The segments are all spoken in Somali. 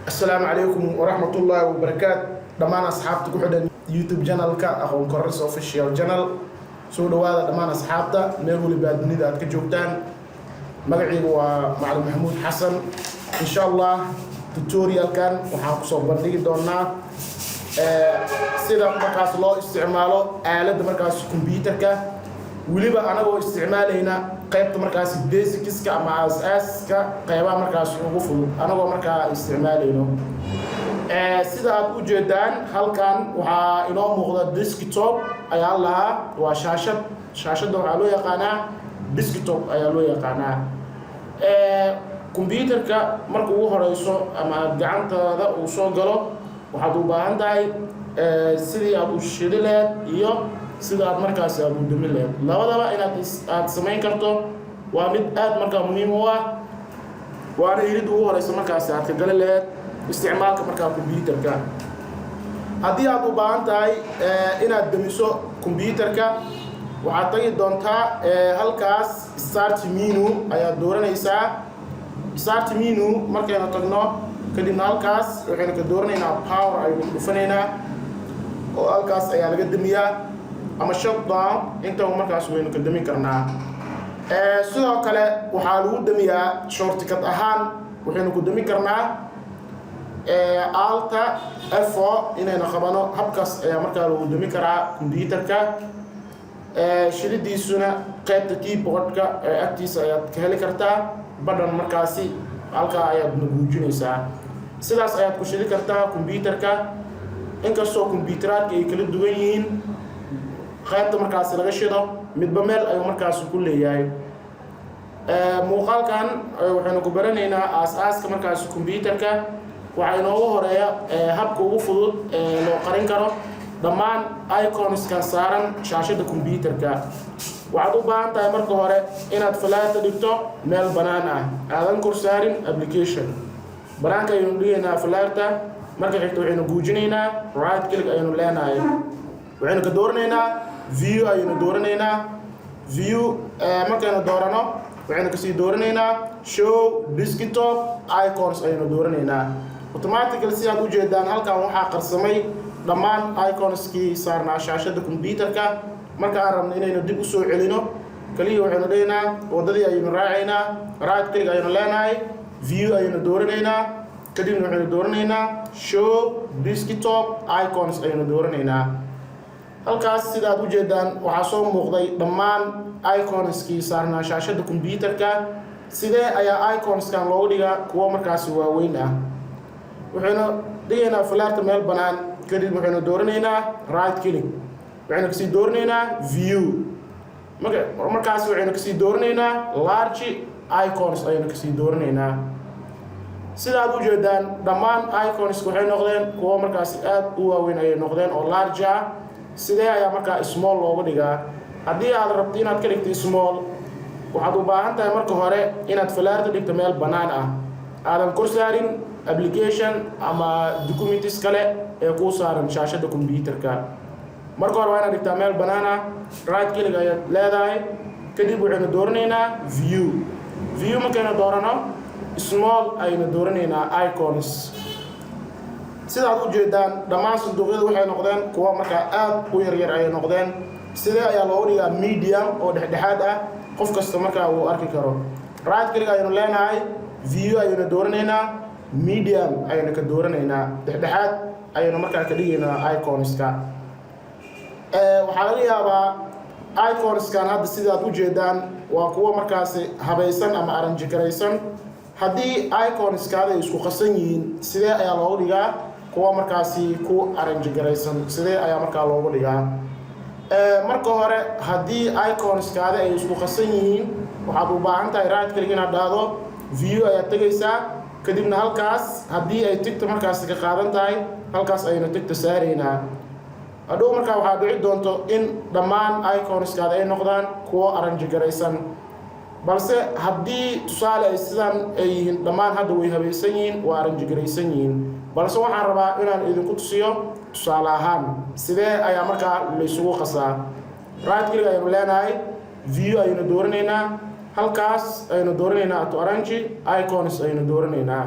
Asalaamu calaykum waraxmatullaahi wabarakaat. Dhammaan asxaabta ku xidhan YouTube channelka Aqoon Kororsi Official Channel, soo dhawaada dhammaan asxaabta meel waliba dunida aad ka joogtaan. Magacaygu waa Macalin Maxamuud Xasan. Insha Allah tutorialkan waxaan kusoo bandhigi doonaa sida markaas loo isticmaalo aaladda markaas computerka, weliba anagoo isticmaalayna qaybta markaas basicska ama aas-aaska, qeybaha markaas ugu fudud anagoo markaa isticmaalayno. Sida aad u jeedaan, halkan waxaa inoo muuqda desktop ayaa lahaa. Waa shaashad. Shaashadda waxaa loo yaqaanaa desktop ayaa loo yaqaanaa. Computerka marka ugu horeyso ama aad gacantaada uu soo galo, waxaad u baahan tahay sidii aad u shidi laheed iyo sida aad markaasi aad u damin laheed. Labadaba inaad aad samayn karto waa mid aad markaa muhiim u ah, waana irid ugu horeysa markaasi aad ka gali laheed isticmaalka markaa computerka. Haddii aad u baahan tahay inaad damiso computerka, waxaad tagi doontaa halkaas, Start menu ayaad dooranaysaa. Start menu markaynu tagno kadibna, halkaas waxaynu ka dooranaynaa Power ayaynu ku dhufanaynaa, oo halkaas ayaa laga damiyaa, ama Shutdown intaba markaas waynu ka damin karnaa. Sidoo kale waxaa lagu damiyaa shortcut ahaan, waxaynu ku dami karnaa Alt F4 inaynu qabano. Habkaas ayaa markaa lagu dami karaa computerka. Shilidiisuna qaybta keyboardka ee agtiisa ayaad ka heli kartaa badhan markaasi, halkaa ayaad naguujinaysaa. Sidaas ayaad ku shidi kartaa computerka. Inkastoo kombiyuuteraadka ay kala duwan yihiin, qaybta markaasi laga shido midba meel ayuu markaasi ku leeyahay. Muuqaalkan waxaynu ku baranaynaa aas-aaska markaasi computerka. Waxaa inoogu horeeya habka ugu fudud ee loo qarin karo dhammaan iconskan saaran shaashadda computerka. Waxaad u baahan tahay marka hore inaad falaarta dhigto meel bannaan ah, aadan kor saarin application. Banaanka ayaynu dhigaynaa falaarta. Marka xigta waxaynu guujinaynaa, right click ayaynu leenahay, waxaynu ka dooranaynaa View ayaynu dooranaynaa. View markaynu doorano, waxaynu kasii dooranaynaa Show Desktop Icons ayaynu dooranaynaa. Automatically, sidaad u jeedaan, halkan waxaa qarsamay dhammaan iconskii saarnaa shaashadda computerka. Marka aan rabno inaynu dib usoo celino, kaliya waxaynu dhehaynaa, waddadii ayaynu raacaynaa, right click ayaynu leenahay, View ayaynu dooranaynaa, kadibna waxaynu dooranaynaa Show Desktop Icons ayaynu dooranaynaa. Halkaas sidaad u jeedaan waxaa soo muuqday dhammaan iconskii saarnaa shaashadda computerka. Sidee ayaa iconskan loogu dhigaa kuwo markaasi waaweyn ah? Waxaynu dhigaynaa falaarta meel bannaan, kadib waxaynu dooranaynaa right click, waxaynu kasii dooranaynaa View. Markaas waxaynu kasii dooranaynaa Large Icons ayaynu kasii dooranaynaa. Sidaad u jeedaan, dhammaan icons waxay noqdeen kuwo markaasi aad u waaweyn ayay noqdeen oo large ah. Sidee ayaa markaa small looga dhigaa? Haddii aad rabto inaad ka dhigto small, waxaad u baahan tahay marka hore inaad falaarta dhigto meel bannaan ah, aadan kor saarin application ama documents kale ee kuu saaran shaashadda computerka. Marka hore waa inaad dhigtaa meel bannaan ah. Right click ayaad leedahay, kadib waxaynu dooranaynaa View. View markaynu doorano, Small ayaynu dooranaynaa icons. Sidaad u jeedaan, dhammaan sanduuqyadu waxay noqdeen kuwo markaa aad u yaryar ayay noqdeen. Sidee ayaa loogu dhigaa medium oo dhexdhexaad ah, qof kasta markaa uu arki karo? Right click ayaynu leenahay, View ayaynu dooranaynaa, Medium ayaynu ka dooranaynaa. Dhexdhexaad ayaynu markaa ka dhigaynaa iconska. Waxaa laga yaabaa iconskan hadda sidaad u jeedaan waa kuwo markaasi habaysan ama arrange garaysan. Haddii iconskaada ay isku qasan yihiin, sidee ayaa loogu dhigaa kuwa markaasi ku arrange garaysan? Sidee ayaa markaa loogu dhigaa? Marka hore, haddii iconskaada ay isku qasan yihiin, waxaad u baahan tahay right click inaad dhahdo, View ayaad tegaysaa, kadibna halkaas haddii ay tickta markaasi ka qaadan tahay, halkaas ayaynu tickta saaraynaa. Hadhow markaa waxaa dhici doonto in dhammaan iconskaada ay noqdaan kuwo arrange garaysan. Balse haddii tusaale ay sidan ay yihiin, dhammaan hadda way habaysan yihiin, waa arrange garaysan yihiin. Balse waxaan rabaa inaan idinku tusiyo tusaale ahaan sidee ayaa markaa laysugu qasaa. Right click ayaynu leenahay, View ayaynu dooranaynaa, halkaas ayaynu dooranaynaa, Arrange Icons ayaynu dooranaynaa.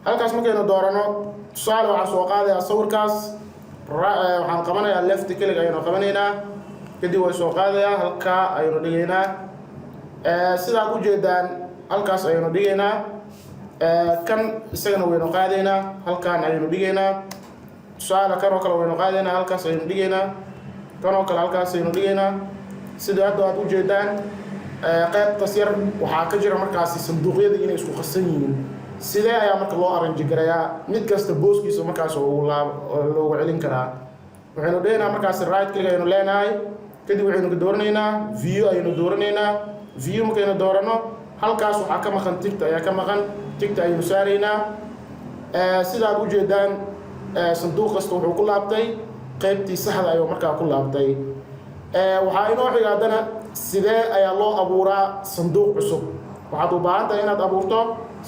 Halkaas markaynu doorano, tusaale waxaan soo qaadayaa sawirkaas. Waxaan qabanayaa left click ayaynu qabanaynaa, kadib way soo qaadayaa, halkaa ayaynu dhigaynaa. Sidaad ujeedaan, halkaas ayaynu dhigaynaa. Kan isagana waynu qaadaynaa, halkaan ayaynu dhigaynaa. Tusaale, kan oo kale waynu qaadaynaa, halkaas ayaynu dhigaynaa. Kan oo kale halkaas ayaynu dhigaynaa. Sida hadda aad ujeedaan, qaybtas yar waxaa ka jira markaasi sanduuqyada inay isku qasan yihiin. Sidee ayaa marka loo arrange garayaa mid kasta booskiisa markaas ugu laab loogu celin karaa? Waxaynu dhigaynaa markaasi right click ayaynu leenahay, kadib waxaynu ka dooranaynaa view ayaynu dooranaynaa. View markaynu doorano, halkaas waxaa ka maqan tickta ayaa ka maqan, tickta ayaynu saaraynaa. Sidaad ujeedaan, sanduuq kasta wuxuu ku laabtay qaybtii saxda ayuu markaa ku laabtay. Waxaa inoo xiga haddana, sidee ayaa loo abuuraa sanduuq cusub? Waxaad u baahan tahay inaad abuurto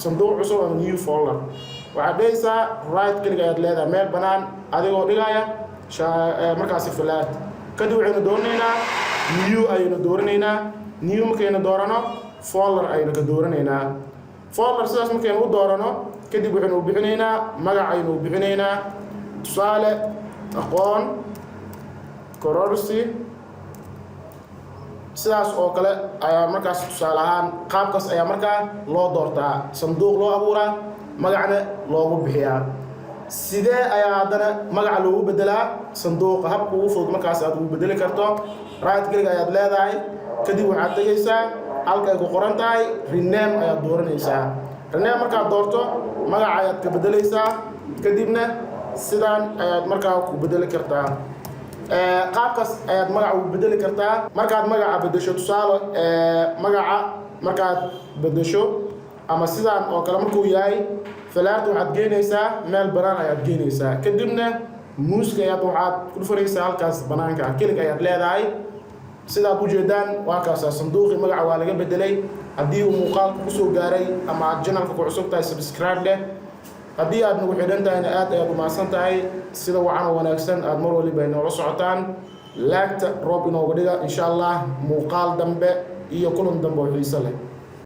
sanduuq cusub ama new folder. Waxaad dhehaysaa right click ayaad leedahay meel bannaan adigoo dhigaya markaasi falaart, kadib waxaynu dooranaynaa new ayaynu dooranaynaa. New markaynu doorano, folder ayaynu ka dooranaynaa. Folder sidaas markaynu u doorano, kadib waxaynu u bixinaynaa magac ayaynu u bixinaynaa, tusaale Aqoon Kororsi, sidaas oo kale ayaa markaas. Tusaale ahaan, qaabkaas ayaa markaa loo doortaa sanduuq, loo abuuraa, magacna loogu bixiyaa. Sidee ayaa haddana magaca loogu bedelaa sanduuqa? Habka ugu fudud markaas aad ugu bedeli karto, right click ayaad leedahay, kadib waxaad tegaysaa halka ay ku qoran tahay rename ayaad dooranaysaa. Rename markaad doorto, magaca ayaad ka bedelaysaa, kadibna sidaan ayaad markaa ku bedeli kartaa. Qaabkaas ayaad magaca ugu bedeli kartaa. Markaad magaca bedesho, tusaale magaca markaad bedesho ama sidaan oo kale markuu yahay, falaarta waxaad geynaysaa meel banaan ayaad geynaysaa, kadibna mouseka ayaad waxaad ku dhufanaysaa halkaas banaanka, click ayaad leedahay. Sidaad ujeedaan, waa kaasa sanduuqii magaca waa laga bedelay. Haddii uu muuqaalka kusoo gaaray ama aad channelka ku cusub tahay, subscribe leh. Haddii aad nagu xidhan tahayna, aad ayaad umahadsan tahay sida wacan oo wanaagsan aad mar waliba inoola socotaan. Liketa roob inooga dhiga, insha Allah. Muuqaal dambe iyo kulan dambe oo xiiso leh.